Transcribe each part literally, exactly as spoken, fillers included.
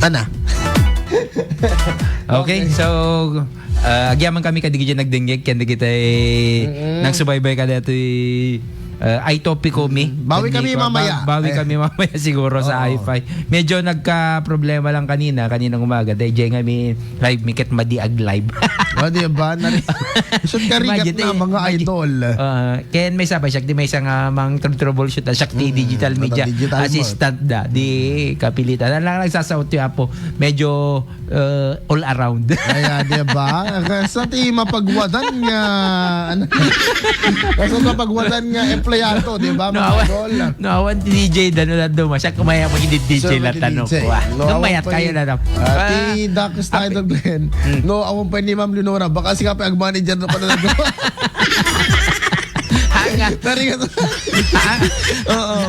Ana. Okay, so, ah, agyaman kami kadagiti nagdengngeg ken dagiti nagsubaybay kadaytoy, ah, ay topiko mi. Mm. Bawi kami mamaya. Bawi kami mamaya siguro sa hi-fi. Medyo nagka-problema lang kanina, kaninang umaga. Dahil diay nga mi live, mi ket madi ag-live. O, di ba? Nari-, isut ka rigat na, mga idol. Ah, ken maysa pa siak, di maysa nga mang troubleshoot, siak ti digital media assistant da. Di kapilitan. Ang lang nagsasaot ti Apo. Medyo, uh, all around. Ay, ah, di ba? Kasla ti mapagwadan nga, ano? Kasla ti mapagwadan nga empleyado, di ba, mga idol? No, awan ti D J, dano na duma. Siya kumaya mo hindi D J na tanong ko, ah. No, mayat kayo na, no? Ah, ti Dakes tayo, Glenn. No, awan pa ni Ma'am Leonora. Baka siya pa ag-manager na pala na. Hanga.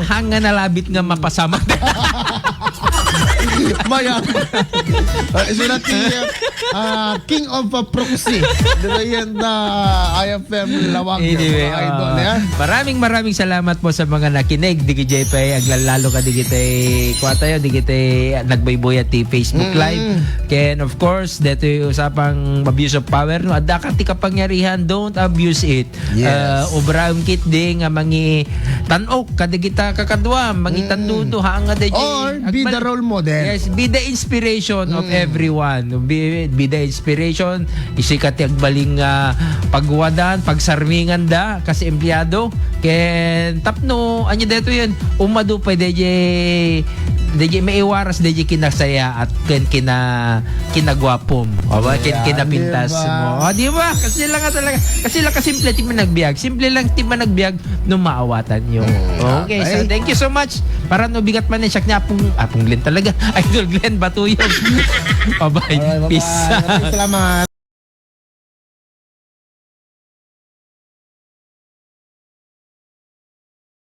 Hanga nalabit nga mapasamak. Maya. Ah, isulat ti, ah, King of, ah, Proxy. Dito yan na I F M Lawag, mga idol, ah. Maraming, maraming salamat po sa mga nakinig. Di kay J P, aglalalo ka, di kita, kuha tayo, di kita nagbayboy at ti Facebook Live. Ken, of course, dito yung usapang abuse of power, no? Adda ka ti kapangyarihan, don't abuse it. Yes. Ah, ubraem ketdi nga mangitan-ok kadagita kakadua, mangitandudo, haan nga daydiay. Or be the role model. Yes, be the inspiration of everyone. Be, be the inspiration. Isika ti agbalin nga pagwadan, pagsarmingan da, kas empleyado. Ken tapno, anya daytoy yan, umadu pay daydiay, daydiay maiwaras daydiay kinasayaat ken kina-, kinaguapom. O ba? Ken kinapintas mo. O, di ba? Kasi lang nga talaga. Kasi lang kasimple ti managbiag. Simple lang ti managbiag no maawatan yo. Okay, so thank you so much. Para no bigat man, eh, siak ni Apong, Apong Glenn talaga. Idol Glenn Batuyog. Bye-bye. Peace. Maraming salamat.